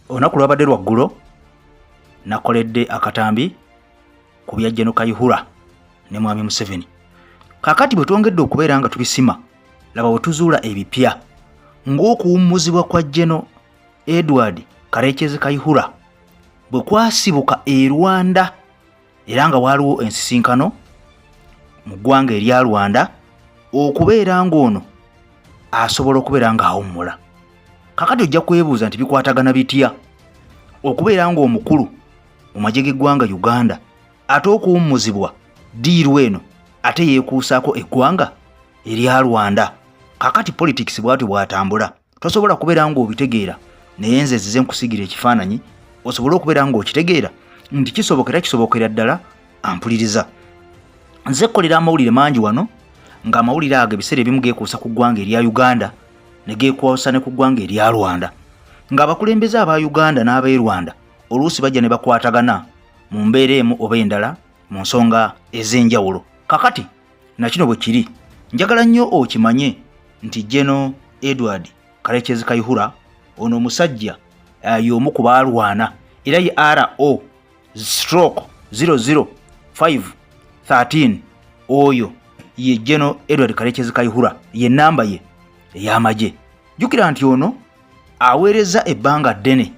Olunaku lwabadde lwaggulo, nakoledde akatambi ku bya General Kayihura ne Mwami Museveni. Kaakati bwe twongedde okubeera nga tubisima, laba bwe tuzuula ebipya ng'okuwummuzibwa kwa General Edward Karekyezi Kayihura bwe kwasibuka e Rwanda, era nga waaliwo ensisinkano mu ggwanga erya Rwanda okubeera ng'ono asobola okubeera ng'awummula. Kakati ojja kwebuuza nti bikwatagana bitya okubeera ng'omukulu mu magye g'eggwanga Uganda ate okuwummuzibwa ddiiru eno ate yeekuusaako eggwanga erya Rwanda. Kakati politics bwatyo bw'atambula, tosobola kubeera ng'obitegeera, naye nze zize nkusigira ekifaananyi osobole okubeera ng'okitegeera nti kisoboka era kisobokera ddala. Ampuliriza, nze kkolera amawulire mangi wano, ng'amawulire ago ebiseera ebimu geekuusa ku ggwanga erya Uganda ne geekuusa ne ku ggwanga erya Rwanda, ng'abakulembeze aba Uganda n'ab'e Rwanda oluusi bajja ne bakwatagana mu mbeera emu oba endala mu nsonga ez'enjawulo. Kakati nakino bwe kiri, njagala nnyo okimanye nti General Edward Karekyezi Kayihura ono omusajja y'omu ku baalwana, era ye RO stroke 00513. Oyo ye General Edward Karekyezi Kayihura, ye namba ye ey'amagye. Jjukira nti ono aweereza ebbanga ddene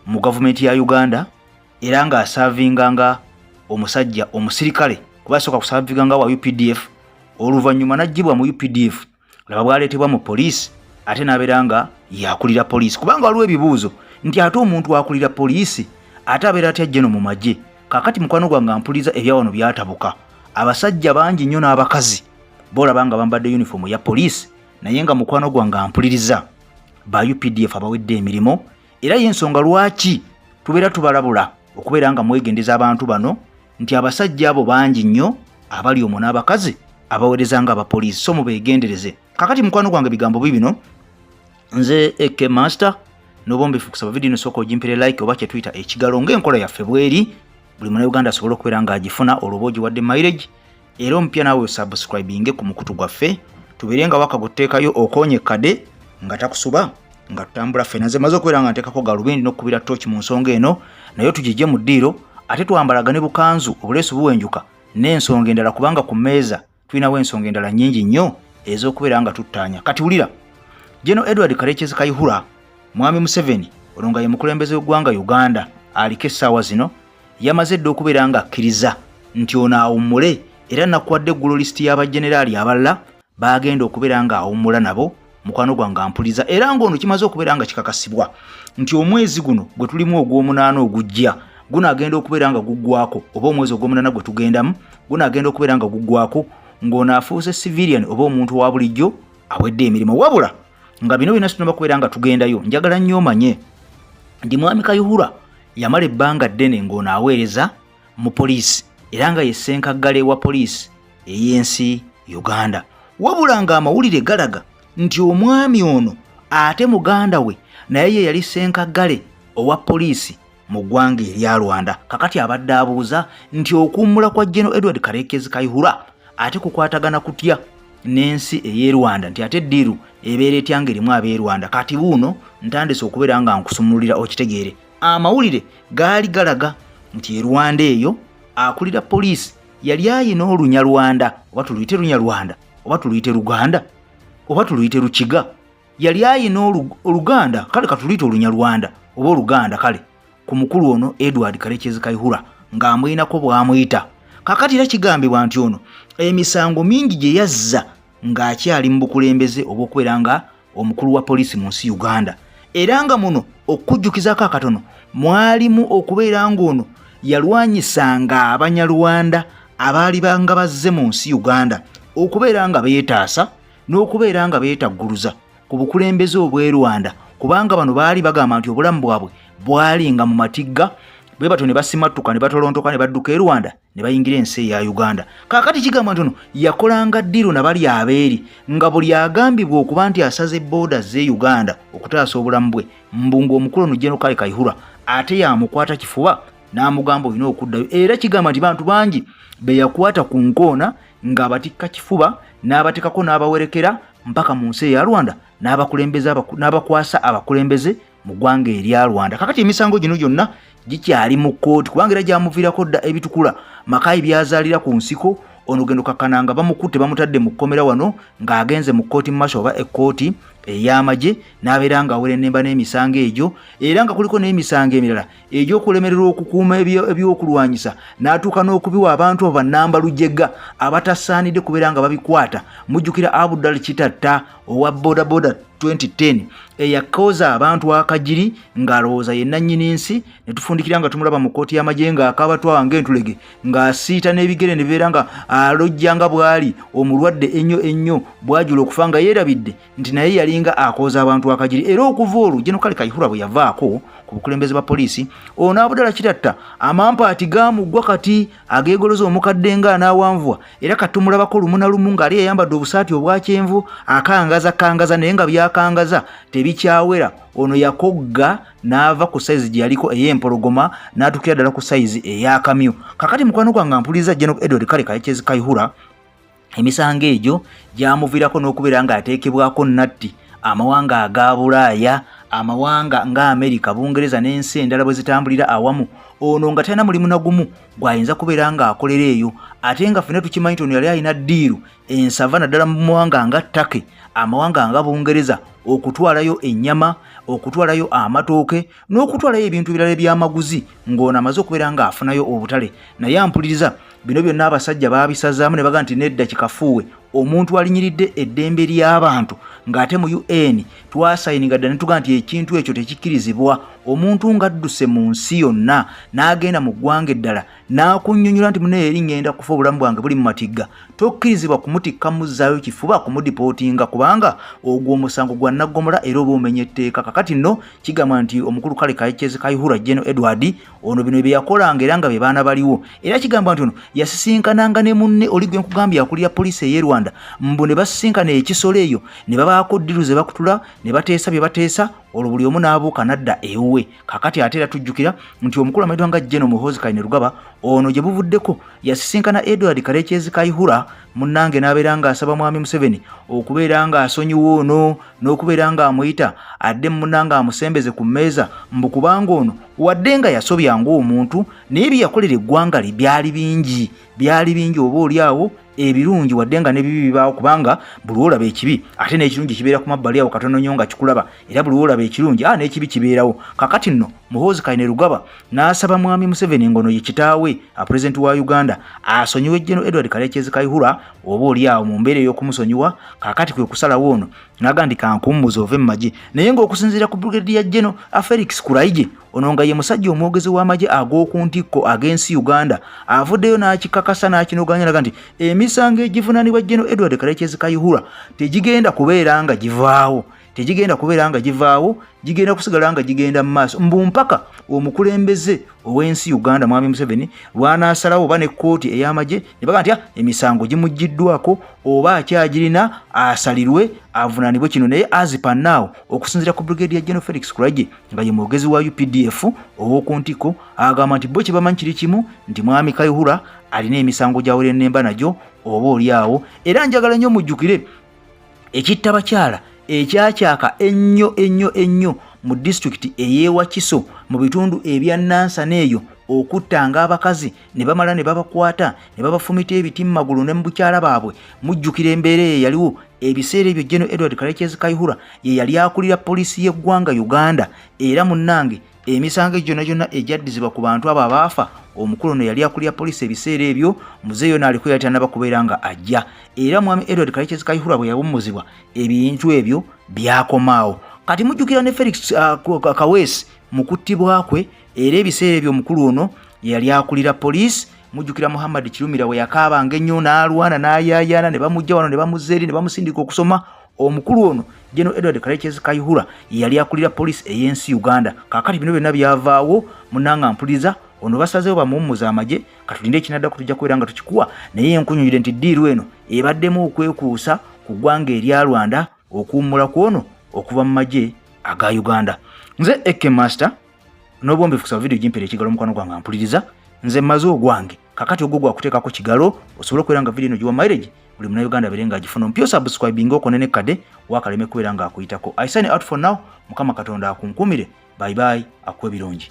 mu gavumenti ya Uganda, era ng'asaavinga nga omusajja omusirikale, kuba asooka kusaavinga nga wa UPDF, oluvannyuma n'aggyibwa mu UPDF, laba bwaleetebwa mu poliisi, ate n'abeera nga yakulira poliisi. Kubanga waliwo ebibuuzo nti ate omuntu akulira poliisi ate abeera atya jeno mu magye? Kaakati mukwano gwange ampuliza, ebyawano byatabuka. Abasajja bangi nnyo n'abakazi boolaba nga bambadde yunifoomu ya poliisi, naye nga mukwano gwange ampuliriza, ba UPDF abawedde emirimu, era y'ensonga lwaki tubeera tubalabula okubeera nga mwegendeza abantu bano, nti abasajja abo bangi nnyo abali omwo n'abakazi abaweereza nga abapoliisi, so mubeegendereze. Kakati mukwano gwange, bigambo bibino. Nze AK Master n'obombefu, kusaba vidiyo eno sooka ogimpere like oba kyetuyita ekigalo, ng'enkola yaffe bweri, buli Munauganda asobole okubeera ng'agifuna. Olwo oba ogiwadde mileage, era omupya naawe osubscribinge ku mukutu gwaffe, tubeere nga waka guteekayo okoonye kade nga takusuba nga tutambula ffena. Nze maze okubeera nga nteekako galubindi n'okukubira tooki mu nsonga eno, naye tugijje mu ddiiro, ate twambalagane bukanzu obuleesu buwenjuka n'ensonga endala, kubanga ku mmeeza tulinawo ensonga endala nnyingi nnyo ez'okubeera nga tuttaanya. Kati wulira, General Edward Karekyezi Kayihura, Mwami Museveni ono nga ye mukulembeze w'eggwanga Uganda aliko essaawa zino, yamaze dda okubeera nga akkiriza nti ono awummule, era nakuwadde eggulo lisiti y'abajeneraali abalala baagenda okubeera nga awummula nabo. Mukwano gwange ampuliza, era ng'ono kimaze okubeera nga kikakasibwa nti omwezi guno gwe tulimu ogw'omunaana ogujja gunaagenda okubeera nga guggwako, oba omwezi ogw'omunaana gwe tugendamu gunaagenda okubeera nga guggwako, ng'ono afuuse civilian oba omuntu wa bulijjo awedde emirimu. Wabula nga bino byonna situnaba kubeera nga tugendayo, njagala nnyo omanye nti Mwami Kayihura yamala ebbanga ddene ng'ono aweereza mu poliisi, era nga ye ssenkaggale wa poliisi ey'ensi Uganda. Wabula ng'amawulire galaga nti omwami ono ate muganda we naye ye yali ssenkaggale owa poliisi mu ggwanga erya Rwanda. Kakati abadde abuuza nti okuwummula kwa General Edward Karekezi Kayihura ate kukwatagana kutya n'ensi ey'e Rwanda, nti ate ddiiru ebeera etya ng'erimu ab'e Rwanda? Kati buuno ntandise okubeera nga nkusumululira okitegeere. Amawulire gaali galaga nti e Rwanda eyo akulira poliisi yali ayina Olunyarwanda, oba tuluyite Lunyarwanda, oba tuluyite Luganda, oba tuluyite Lukiga, yali ayina Oluganda, kale katuluyite Olunyarwanda oba Oluganda, kale ku mukulu ono Edward Karekyezi Kayihura ng'amuyinako bw'amuyita. Kakati era kigambibwa nti ono emisango mingi gye yazza ng'akyali mu bukulembeze obw'okubeera nga omukulu wa poliisi mu nsi Uganda, era nga muno okukujjukizaako akatono mwalimu okubeera ng'ono yalwanyisanga Abanyarwanda abaali banga bazze mu nsi Uganda okubeera nga beetaasa n'okubeera nga beetagguluza ku bukulembeze obw'e Rwanda, kubanga bano baali bagamba nti obulamu bwabwe bwali nga mu matigga, bwe batyo ne basimattuka ne batolontoka ne badduka e Rwanda ne bayingira ensi eya Uganda. Kaakati kigamba nti ono yakolanga ddiru na bali abeeri, nga buli agambibwa okuba nti asaze booda z'e Uganda okutaasa obulamu bwe, mbu ng'omukulu ono General Kale Kayihura ate yamukwata kifuba n'amugamba olina okuddayo. Era kigamba nti bantu bangi be yakwata ku nkoona ng'abatikka kifuba n'abatekako n'abawerekera mpaka mu nsi eya Rwanda n'abakulembeze, n'abakwasa abakulembeze mu ggwanga erya Rwanda. Kakati emisango gino gyonna gikyali mu kkooti, kubanga era gyamuviirako dda ebitukula Makayi byazaalira ku nsiko. Ono gendo kakkana nga bamukutte bamutadde mu kkomera wano ng'agenze mu kkooti masho oba ekkooti ey'amagye, n'abeera ng'awerennemba n'emisango egyo, era nga kuliko n'emisango emirala egy'okulemererwa okukuuma ebyokulwanyisa, n'atuuka n'okubiwa abantu abo bannamba lujega abatasaanidde kubeera nga babikwata. Mujjukira Abudal Kitatta owa bodaboda 2010 eyakooza abantu akagiri ng'alowooza ye nnannyini nsi, ne tufundikira nga tumulaba mu kkooti y'amagye ng'akabatwawa ng'entulege, ng'asiita n'ebigere ne bibeera nga alojja nga bw'ali omulwadde ennyo ennyo, bw'ajula okufa nga yeerabidde nti naye yalinga akooza abantu akagiri. Era okuva olwo General Kale Kayihura bwe yavaako ku bukulembeze bwa poliisi, ono Abudala Kitatta amampaati gaamuggwa, kati ageegoloza omukadde nga anaawanvuwa, era kati tumulabako lumu na lumu ng'ali eyambadde obusaati obwa kyenvu, akangaza kangaza, naye nga byakangaza tebikyawera. Ono yakogga n'ava ku sayizi gye yaliko ey'empologoma n'atuukira ddala ku sayizi ey'akamyu. Kakati mukwano gwange ampuliza, General Edward Kale Kayekyezi Kayihura, emisango egyo gyamuviirako n'okubeera ng'ateekebwako natti amawanga aga Bulaaya, amawanga nga Amerika, Bungereza n'ensi endala bwe zitambulira awamu. Ono nga talina mulimu na gumu gw'ayinza kubeera ng'akolera eyo, ate nga ffenna tukimanyi nti ono yali alina ddiiru ensava naddala mu mawanga nga Turkey, amawanga nga Bungereza, okutwalayo ennyama, okutwalayo amatooke n'okutwalayo ebintu ebirala ebyamaguzi, ng'ono amaze okubeera ng'afunayo obutale. Naye ampuliriza, bino byonna abasajja baabisazaamu ne baga nti nedda, kikafuuwe, omuntu alinyiridde eddembe ly'abantu, ng'ate mu UN twasayininga dda ne tugaa nti ekintu ekyo tekikkirizibwa. Omuntu ng'adduse mu nsi yonna n'agenda mu ggwanga eddala n'akunnyonnyola nti munaye eri ŋŋenda kufa, obulamu bwange buli mu matigga, tokkirizibwa kumutikka muzzaayo kifuba kumudipootinga, kubanga ogwo omusango gwa naggomola era oba omenya etteeka. Kakati nno kigambwa nti omukulu Kale Kayekyezi Kayihura, General Edward ono, bino bye yakolanga era nga be baana baliwo. Era kigambwa nti ono yasisinkananga ne munne oli gwe nkugambye akulira poliisi ey'e Rwanda, mbu ne basisinkana ekisolo eyo ne babaako ddiru ze bakutula ne bateesa bye bateesa, olwo buli omu n'abuuka n'adda ewuwe. Kakati ate era tujjukira nti omukulu amanyiddwa nga General Muhoozi Kainerugaba, ono gye buvuddeko yasisinkana Edward Karekyezi Kayihura munnange, n'abeera ng'asaba mwami Museveni okubeera ng'asonyiwa ono n'okubeera ng'amuyita adde munnange amusembeze ku mmeeza, mbu kubanga ono wadde nga yasobya ng'omuntu, naye bye yakolera eggwanga li byali bingi, byali bingi, oba oli awo ebirungi wadde nga n'ebibi bibaawo, kubanga buli lw'olaba ekibi ate n'ekirungi kibeera ku mabbali awo katono nnyo nga kikulaba, era buli lw'olaba ekirungi a n'ekibi kibeerawo. Kakati nno Muhoozi Kainerugaba n'asaba mwami Museveni, ngono ye kitaawe pulezidenti wa Uganda, asonyiwe General Edward Karekyezi Kayihura, oba oli awo mu mbeera ey'okumusonyiwa. Kakati kwe kusalawo ono n'agamba nti kankummuze ove mu magye, naye ng'okusinziira ku Brigadier General Felix Kulayigye, ono nga ye musajja omwogezi w'amagye ag'oku ntikko ag'ensi Uganda, avuddeyo n'akikakasa n'akinoganya naga nti emisango egivunaanibwa General Edward Karekyezi Kayihura tegigenda kubeera nga givaawo, tegigenda kubeera nga givaawo, gigenda kusigala nga gigenda mu maaso, mbu mpaka omukulembeze ow'ensi Uganda mwami Museveni lw'anaasalawo oba ne kkooti ey'amagye ne baga nti emisango gimuggiddwako oba akyagirina asalirwe avunaanibwe kino. Naye as per now, okusinziira ku Brigadier General Felix Kulayigye nga ye mwogezi wa UPDF ow'oku ntikko, agamba nti bo kye bamanyi kiri kimu nti mwami Kayihura alina emisango gy'awerennemba nagyo oba oli awo. Era njagala nnyo mujjukire ekitta bakyala ekyakyaka ennyo ennyo ennyo mu disitulikiti ey'e Wakiso mu bitundu ebya Nansana eyo, okuttanga abakazi ne bamala ne babakwata ne babafumita ebiti mu magulu ne mu bukyala baabwe. Mujjukira embeera eyo yaliwo ebiseera ebyo. General Edward Karekyezi Kayihura ye yali akulira poliisi y'eggwanga Uganda, era munnange emisango egyo gyonna gyonna egyaddizibwa ku bantu abo abaafa, omukulu ono yali akulira poliisi ebiseera ebyo, muzeeyo naaliko yali tannaba kubeera nga ajja. Era mwami Edward Karekyezi Kayihura bwe yawummuzibwa, ebintu ebyo byakomaawo. Kati mujjukira ne Felix Kaweesi mu kuttibwa kwe, era ebiseera ebyo omukulu ono yali akulira poliisi. Mujjukira Muhammad Kirumira we yakaabanga ennyo n'alwana n'ayaayaana ne bamujja wano ne bamuzza eri ne bamusindika okusoma, omukulu ono General Edward Karekyezi Kayihura yali akulira poliisi ey'ensi Uganda. Kaakati bino byonna byavaawo, munnanga mpuliriza, ono basazeewo bamuwummuza amagye. Katulinde ekinaddako, tujja kubeera nga tukikuwa, naye nkunyonyire nti ddiiru eno ebaddemu okwekuusa ku ggwanga erya Rwanda okuwummula ku ono okuva mu magye aga Uganda. Nze AK Master n'obwombeefu, kusaba vidiyo gimpera ekigalo. Mukwano gwange ampuliriza, nze mmaze ogwange, kakati ogwo gwakuteekako kigalo osobole okubeera nga vidiyo eno giwa mileage. Buli Munauganda abeere nga agifuna omupya, osubscribinga, okone nekkadde wakaleme kubeera ng'akuyitako. I sign out for now. Mukama Katonda akunkumire. Bye bye, akuwa ebirungi.